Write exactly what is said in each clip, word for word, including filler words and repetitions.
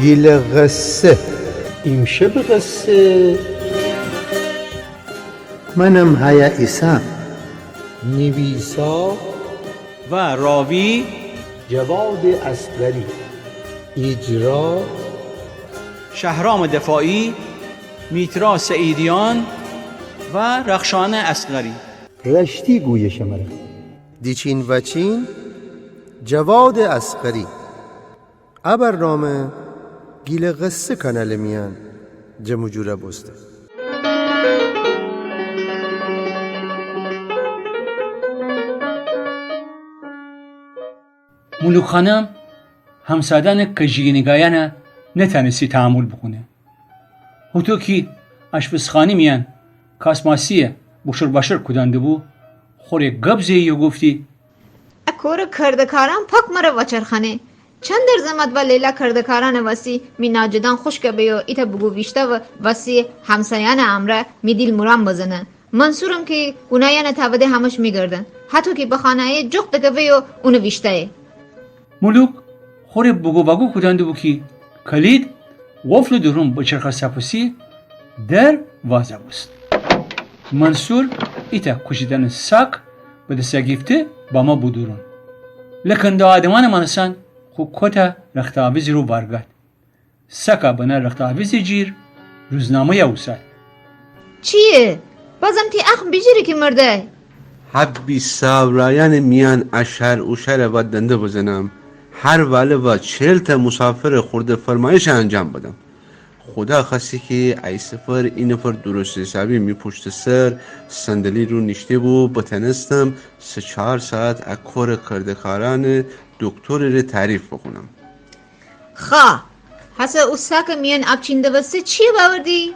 گیلٚ قصه. ایمشبٚ قصه منم هیا ایسام. نیویسا و راوی جواد اصغری. ایجرا شهرام دفاعی، میترا سعیدیان و رخشانه اصغری. رشتی گویه شمره. دیچین وچین جواد اصغری. ا برنامه گیلٚ قصه کانالٚ میان جمع و جور بوسته. ملوک خانم همسادانٚ کجی‌نگایانه نتانستی تحمل بوکونه. هوطو کی آشپزخانه میان کاسماسی‌یه بوشورباشور کودن دوبو، خوره گب زه‌یی و گفتی: ا کورٚ کردکاران پاک مره وچرخانه. چندر زحمت وا لیلا کردکارانٚ وسی می ناجدان خوشکه بیه و ایتأ بوگو ویشته و وسی همسایانٚ امرأ می دیل موران بزنه. منصورم کی گونایانٚ تاوده همش می‌گرده. هطو کی بخانه آیه جوق دکفه و اونٚ ویشته‌یه. ملوک خوره بوگو واگو کودن دوبو کی کلید قفلٚ دورون بچرخسته پسی در وازه بوست. منصور ایتأ کوچیدأنٚ ساک به دس گیفته بامو بو دورون. لکن ده آدمأنٚ مانستن خو کوتأ رخت‌آویزٚ رو وارگاد. ساکه بنه رخت‌آویزٚ جیر روزنامه‌یه اوساد. چیه؟ بازم تی اخم بیجیری کی مردی؟ حبی ساورایأنٚ میان ا شهر او شهره وا دنده بزنم. هر واله وا چهل‌تأ مسافرٚ خورده فرمایشه انجام بدم. خودا خوأستی کی ای سفر ای نفر درست حسابی می پوشتٚ سر صندلی رو نیشته بو، بتأنستم سه چار ساعت ا کورٚ کردکارأنٚ دکترٚ ره تعریف بوکونم. خا، هسه او ساکٚ میأن آب چینده وسته چیه باوردی؟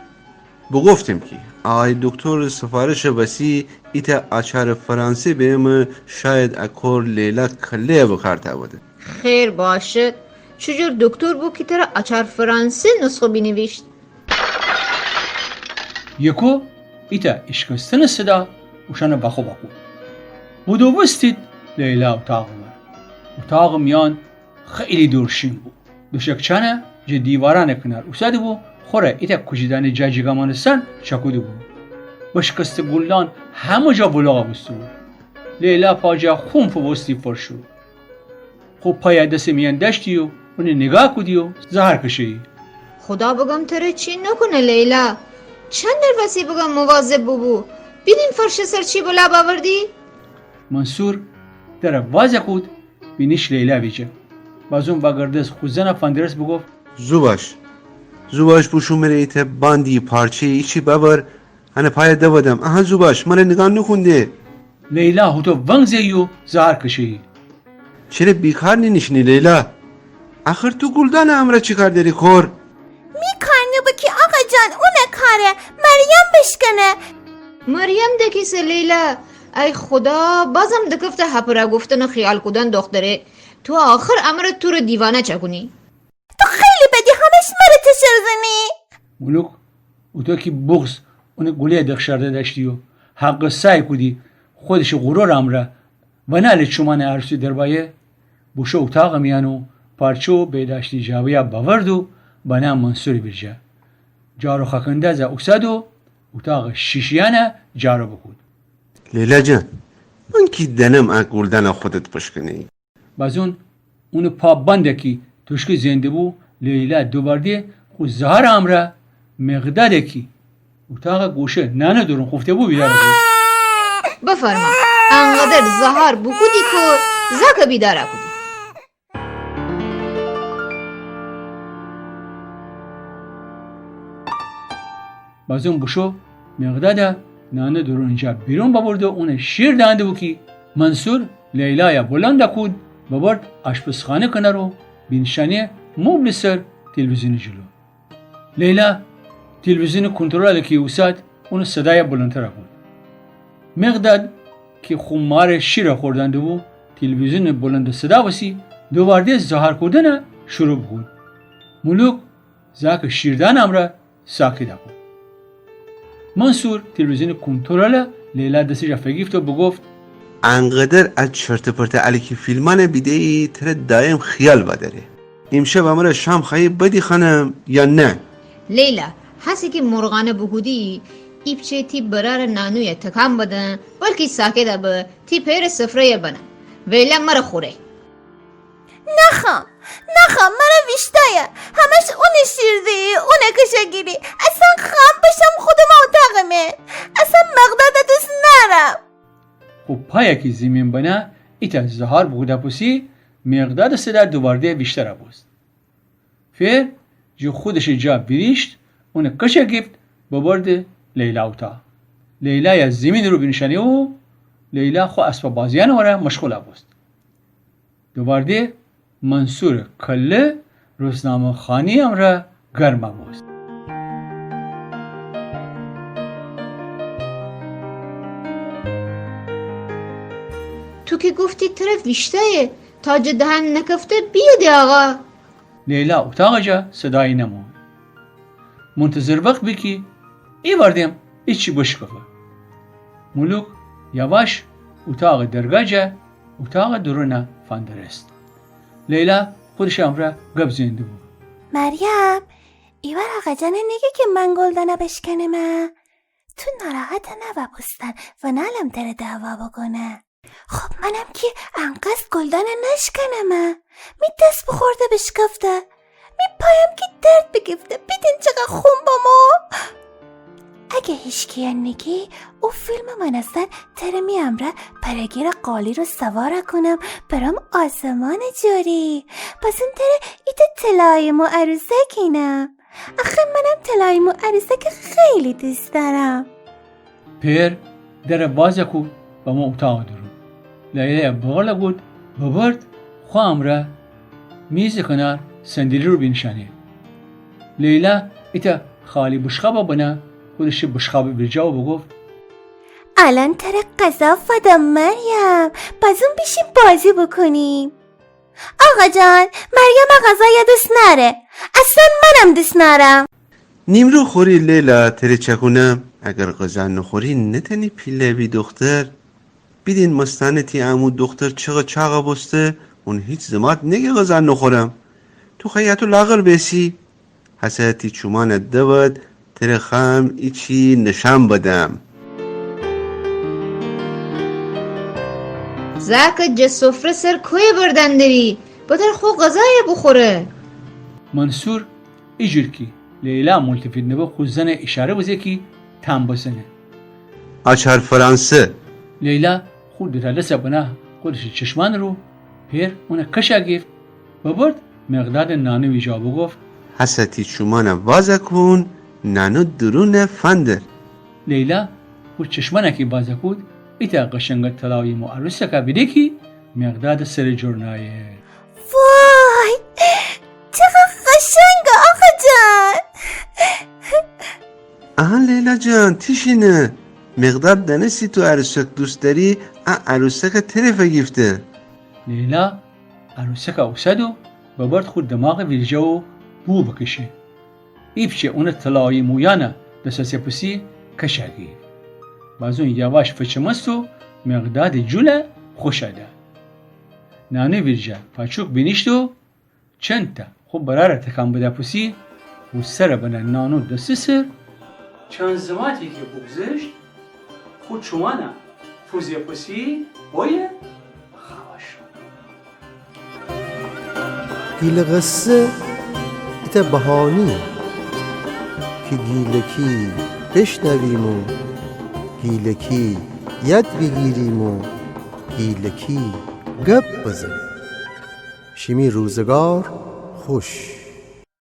بوگفتم کی آی دکترٚ سفارشٚ وسی ایتأ آچارٚ فرانسه بیمه، شاید ا کور لیلا کله‌یه به کار تأوده. خیر باشد. چوجور دکتر بو کی تره آچار فرانسه نسخه بینیویشت؟ یکو ایتأ ایشکستنٚ صدا اوشأنه واخوب بو. بودووستید لیلا اوتاقٚ ور. اوتاقٚ میأن خیلی دورشین بو. دوشکچأنه جٚه دیوارأنٚ کنار اوساده بو، خوره ایتأ کوچیدأنه جا جیگا مانستن چأکوده بو. بشکسته گولدان همه جا ولوغه بوسته بو. لیلا پا جا خون فووستی فرشو. خو پایه دسٚ میأن دأشتی و اونه نیگاه کودی و زهار کشه‌یی. خودا بگم تره چی نوکونه لیلا. چندر وسی بگم مواظب بوبو. بیدین فرشٚ سر چی بلا باوردی؟ منصور دره وازه کود، بینیش لیلا ویجه. بازون واگردس خو زنه فندرس بوگفت: زوباش، زوباش بوشو مره ایتأ باندی پارچه‌یی ایچی باور، هنه پایه دودم. اها زوباش، مره نیگاه نوکون ده. لیلا هوطو ونگ زه‌یی و زهار کشه‌یی. چره بیکار نینیشینی لیلا؟ آخر تو گولدانٚ امرأ چی کار دأری کور؟ می کار نوبو کی آقا جان، اونٚ کاره. مریم بشکنه. مریم دکیسه لیلا؟ ای خودا، بازم دکفته هپرا گفتن و خیال کودن دختره. تو آخر امرأ توره دیوانه چأکونی. تو خیلی بدی، همش مره تشر زنی. ملوک اوطو کی بغض اونٚ گوله‌یه دخشارده دأشتی و حقٚ سعی کودی خودشٚ غرورٚ امرأ ونأله چومأنٚ عروسی دربأیه، بوشو اوتاقٚ میأن و پارچه و بیداشتی جاوه‌یه باورد و بنه منصورٚ ویرجه. جارو خأکنده زه اوساد و اوتاقٚ شیشه‌یأنه جارو بوکود. لیلا جان، من کی دأنم ا گولدانه خودت بشکنی. بازون اونٚ پا بنده کی توشکی زئن دبو، لیلا دووارده خو زهارٚ امرأ مقداده کی اوتاقٚ گوشه نأنه دورون خوفته‌بو بیداره کود. بفرما، انقدر زهار بوکودی کی زاکه بیداره کودی. بازون بوشو مقداده نأنه دورون جا بیرون ببرد و اونه شیر دأن دبو کی منصور لیلایه بلند کود ببرد آشپزخانه کنار و بینیشأنه مبلٚ سر تلویزیونٚ جلو. لیلا تلویزیونٚ کنترله کی اوساد اونٚ صدایه بلندتر کود. مقداد کی خو ماره شیره خوردأن دبو، تلویزیونٚ بلندٚ صدا وسی دووارده زهار کودنه شروع بوکود. ملوک زاکٚ شیردأنٚ امرأ ساکت کود. منصور تلویزیونٚ کنترله لیلا دسٚ جا فیگیفت و بوگفت: انقدر ا چرت و پرت الکی فیلمأنه بیده‌یی تره دایم خیال ودأره. ایمشب امرأ شام خوأیی بدی خانم یا نه؟ لیلا، هسه کی مرغانه بوکودی، ایپچه تی برأرٚ نانویه تکان بدن، بلکی ساکت به، تی پئرٚ سفره‌یه بنم. ویله مره خوره. نخوأم، نخوأم، مره ویشتایه. همش اونٚ شیر دیی، اونٚ کشه گیری. اصلاً خوأم بشم خودمٚ اوطاقٚ می. اصلاً مقدادَ دوست نأرم. خو پایه کی زیمین بنه، ایتأ زهار بوکوده پوسی، مقدادٚ صدا دووارده ویشتره بوست. پئر جٚه خودشٚ جا ویریشت، اونٚ کشه گیفت، ببرده لیلا اوطاق. لیلایه زیمینٚ رو بینیشأنه و لیلا خو اسبه بازی‌یأنٚ وره مشغوله بوست. دووارده منصورٚ کله روزنامه‌خوأنی امرأ گرمه بوست. تو کی گفتی تره ویشتایه، تا جٚه دهن نکفته بیه ده آقا. لیلا اوطاقٚ جا صدایی نمو. منتظرٚ وخت بی کی ایوار دئم ایچی بشکفه. ملوک یواش اوطاقٚ درگا جه اوطاقٚ دورونه فندرست. لیلا خودشٚ امرأ گب زئن دوبو. مریم، ایوار آقاجانه نگه کی من گلدانه بشکنمه. تو ناراحت نوا پوستن و نالم تره دعوا بوکونه. خب منم کی انقصد گلدانه نشکنمه. می دس بوخورده بشکفته. می پایم کی درد بیگیفته. بیدین چقدر خون بمو. اگه هیچکیه نگی، او فیلمٚ مأنستن تره می امرأ پره‌گیرٚ قالی رو سواره کونم، برم آسمانٚ جوری. بازون تره ایتأ طلایی مو عروسک اینم. آخه منم طلایی مو عروسکه خیلی دوست دأرم. پئر دره وازه کود، بمو اوطاقٚ دورون. لیلایه بغله کود، ببرد خو امرأ میزٚ کنار صندلی رو بینیشأنه. لیلا ایتأ خالی بشقابه بنه، خودشٚ بشقابٚ ویرجه و بوگفت: الأن تره غذا فدم مریم، بازون بیشیم بازی بوکونیم. آقاجان، مریمه غذایه دوست نأره. اصلاً منم دوست نأرم. نیمرو خوری لیلا، تره چکونم؟ اگر غذا نوخوری نتأنی پیله بی دختر. بیدین مستأنه تی عمو دختر چقه چاقه بوسته، اون هیچ زمات نگه غذا نوخورم. تو خوأیی اتو لاغر بیسی. هسه تی چومأنه دود، تره خوأم ایچی نشأن بدم. زأکه جٚه سفره سر کویه بردن دری؟ بدأر خو غذایه بوخوره. منصور ایجور کی لیلا ملتفت نبه خو زنه ایشاره بزه کی تأنبه زنه. آچار فرانسه. لیلا خو دوتأ دسه بنه خودشٚ چشمأنٚ رو، پئر اونه کشه گیفت، ببرد مقدادٚ نانوی جا و بوگفت: هسه تی چومأنه وازه کون، نانو دورونه فندر. لیلا خو چشمأنه کی وازه کود، ایتأ قشنگٚ طلایی مو عروسکه بیده کی مقدادٚ سرٚ جور نأیه. وای، چقه قشنگه آقاجان. آها لیلا جان، تیشینه. مقداد دأنستی تو عروسک دوست دأری، ا عروسکه تره فیگیفته. لیلا عروسکه اوسد و ببرد خو دماغٚ ویرجه و بو بکشه. ایپچه اونٚ طلایی مویأنه دسه پسی کشه گیفت. بازون یواش فچمست و مقدادٚ جوله خوشه ده. نانو ویرجه پاچوک بینیشت و چنتأ خو برأره تکان بده پسی، خو سره بنه نانو دسه سر، چند زماتی کی بوگذشت، خو چومأنه فوزه پسی، بویه خوا شو. گیلٚ قصه ایتأ بهانه‌یه کی گیلکی بشنویم و گیلکی یاد بیگیریم و گیلکی گپ بزنیم. شیمی روزگار خوش.